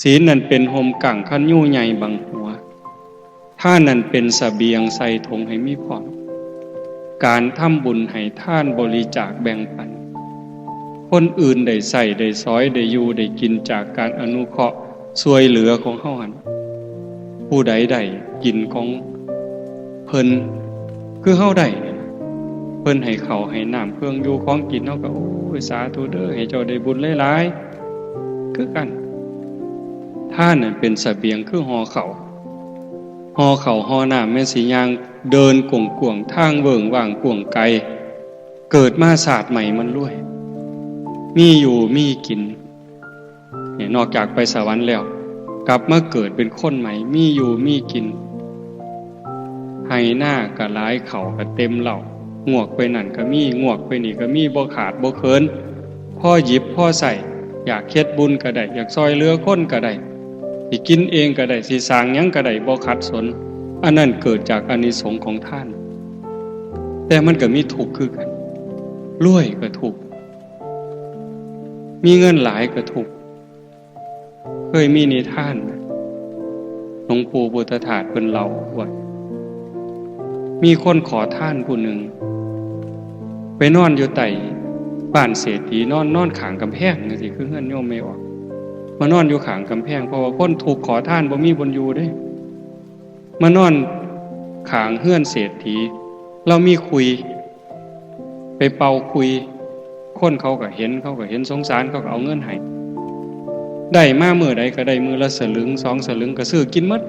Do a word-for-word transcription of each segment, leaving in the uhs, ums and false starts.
ศีลนั่นเป็นฮ่มกั้งคันยูใหญ่บังหัว ทานนั่นเป็นเสบียงใส่ถุงให้มีพร้อม การทำบุญให้ทานบริจาคแบ่งปัน คนอื่นได้ใช้ได้สอยได้อยู่ได้กินจากการอนุเคราะห์ช่วยเหลือของเฮาหั่น ผู้ใดได้กินของเพิ่น คือเฮาได้ เพิ่นให้ข้าวให้น้ำเครื่องอยู่ของกิน เฮาก็ โอ้ย สาธุเด้อ ให้เจ้าได้บุญหลายๆ คือกัน ทานนั่นเป็นเสบียงคือห่อข้าว ห่อข้าวห่อน้ำ แม่นสิย่างเดินกว้างๆ ทางเวิ้งว้างกว้างไกล เกิดมาชาติใหม่มันรวย มีอยู่มีกิน เนี่ย นอกจากไปสวรรค์แล้ว กลับมาเกิดเป็นคนใหม่ มีอยู่มีกิน ไฮ่นาก็หลาย ข้าวก็เต็มเล้า งวกไปนั่นก็มี งวกไปนี่ก็มี บ่ขาดบ่เขิน พอหยิบพอใช้ อยากเฮ็ดบุญก็ได้ อยากซ่อยเหลือคนก็ได้ สิกินเองก็ได้ สิสร้างหยังก็ได้ บ่ขัดสน อันนั้นเกิดจากอานิสงส์ของทาน แต่มันก็มีทุกข์คือกัน รวยก็ทุกข์ มีเงินหลายก็ทุกข์ เคยมีนิทาน หลวงปู่พุทธทาสเพิ่นเล่าว่า มีคนขอทานผู้หนึ่ง ไปนอนอยู่ใต้บ้านเศรษฐี นอน นอนข้างกำแพงจั่งซี้ คือเฮือนโยมแม่ออก มานอนอยู่ข้างกำแพง เพราะว่าคนทุกข์ขอทานบ่มีบ่อนอยู่เด้ มานอนข้างเฮือนเศรษฐี ลาวมีคุย ไปเป่าคุย คนเขาก็เห็น เขาก็เห็นสงสาร เขาก็เอาเงินให้ ได้มามื้อใดก็ได้มื้อละสลึงสองสลึง ก็ซื้อกินหมด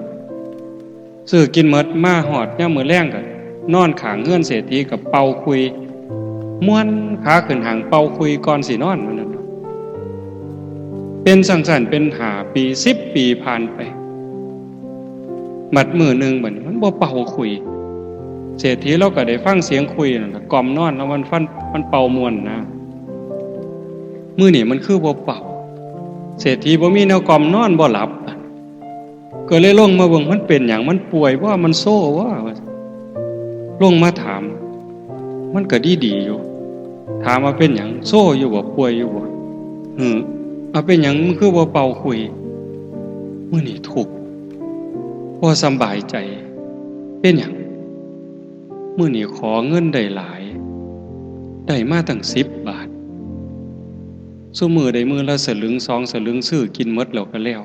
ซื้อกินหมด มาฮอดยามมื้อแลงก็นอนข้างเฮือนเศรษฐีก็เป่าคุย ม่วนขาขึ้นห้างเป่าคุยก่อนสินอน ว่าซั่น เป็นจั่งซั้นเป็นห้าปี สิบปีผ่านไป บัดมื้อหนึ่งบัดนี้มันบ่เป่าคุย เศรษฐีลาวก็ได้ฟังเสียงคุยนั่นล่ะ กล่อมนอน แล้วมันฟัน มันเป่าม่วนนะ มื้อนี้มันคือบ่เป่า เศรษฐีบ่มีแนวกล่อมนอนบ่หลับ ก็เลยลงมาเบิ่ง มันเป็นหยัง มันป่วยบ่ มันโซบ่ ลงมาถาม มันก็ดีๆ อยู่ ถามว่าเป็นหยัง โซอยู่บ่ ป่วยอยู่บ่ หือ เอาเป็นหยัง มึงคือบ่เป่าคุย มื้อนี้ทุกข์ บ่สำบายใจ เป็นหยัง มื้อนี้ขอเงินได้หลาย ได้มาตั้งสิบบาท ซุมื้อได้มื้อละสลึงสองสลึง ซื้อกินหมดแล้วก็แล้ว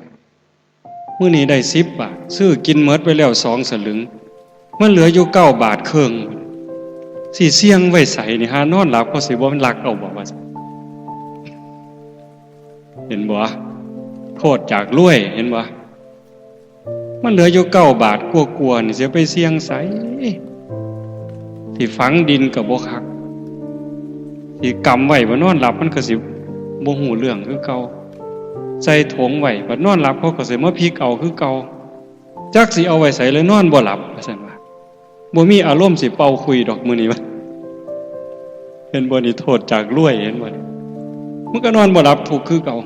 มื้อนี้ได้สิบบาท ซื้อกินหมดไปแล้วสองสลึง มันเหลืออยู่เก้าบาทครึ่ง สิเสี่ยงไว้ไสนี่ หานอนหลับเขาสิบ่ลักเอาบ่ ว่าซั่น เห็นบ่ โทษจากรวย เห็นบ่ มันเหลืออยู่เก้าบาทกว่าๆ นี่ สิไปเสี่ยงไส สิฝังดินก็บ่คัก สิกำไว้ บัดนอนหลับมันก็สิบ่ฮู้เรื่องคือเก่า ใส่ถงไว้ บัดนอนหลับเขาก็สิมาพิกเอาคือเก่า จักสิเอาไว้ไส เลยนอนบ่หลับ ว่าซั่นว่า บ่มีอารมณ์สิเป่าคุยดอกมื้อนี้ ว่า เห็นบ่นี่ โทษจากรวย เห็นบ่นี่ มันก็นอนบ่หลับ ทุกข์คือเก่า